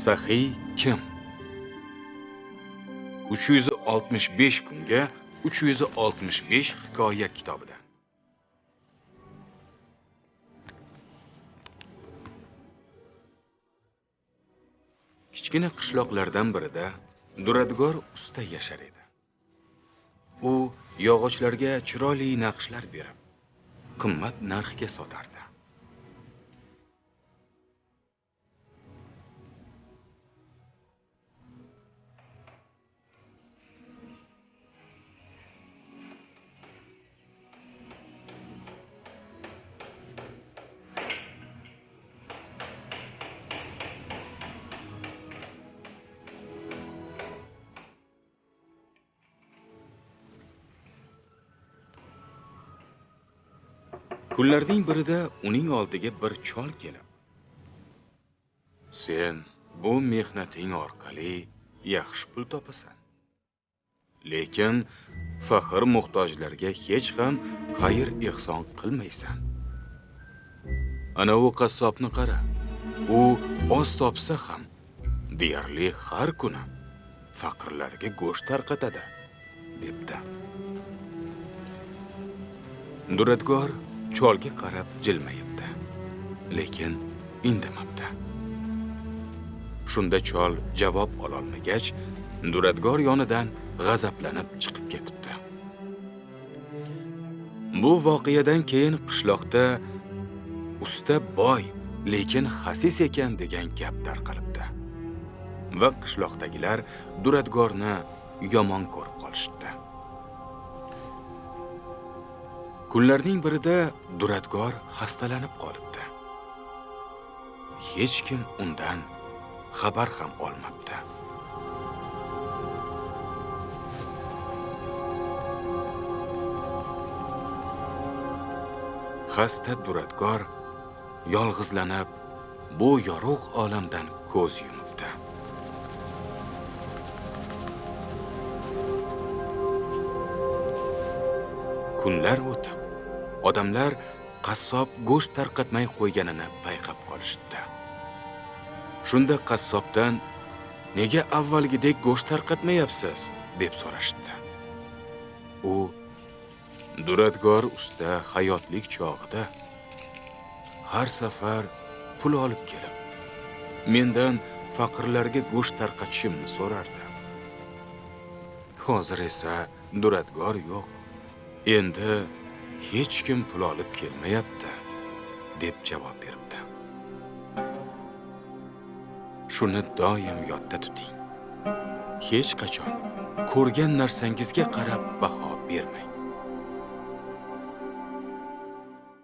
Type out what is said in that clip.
Saxiy kim? 365 kunga 365 hikoya kitobidan. Kichkina qishloqlardan birida duradgor usta yashar edi. U yog'ochlarga chiroyli naqshlar berib, qimmat narxga sotardi. Kunlarning birida uning oldiga bir chol kelib, "Sen bu mehnating orqali yaxshi pul topasan. Lekin faqir muhtojlarga hech ham xayr-ehson qilmaysan. Ana u qassobni qara. U oz topsa ham deyarli har kuni faqirlarga go'sht tarqatadi", debdi. Duradgor cholga qarab jilmayibdi, lekin indamabdi. Shunda chol javob ololmagach, duradgor yonidan g'azablanib chiqib ketibdi. Bu voqeadan keyin qishloqda usta boy, lekin xasis ekan degan gap tarqalibdi. Va qishloqdagilar duradgorni yomon ko'rib qolishdi. Kunlarning birida duradgor xastalanib qolibdi. Hech kim undan xabar ham olmabdi. Xasta duradgor yolg'izlanib, bu yorug' olamdan ko'z yumibdi. Kunlar o'tib, odamlar qassob go'sht tarqatmay qo'yganini payqab qolishdi. Shunda qassobdan, "Nega avvalgidek go'sht tarqatmayapsiz?" deb so'rashdi. U, "Duradgor usta hayotlik chog'ida har safar pul olib kelib, mendan faqirlarga go'sht tarqatishimni so'rardi. Hozir esa duradgor yo'q. Endi hech kim pul olib kelmayapti", deb javob beribdi. Shuni doim yodda tuting. Hech qachon ko'rgan narsangizga qarab baho bermang.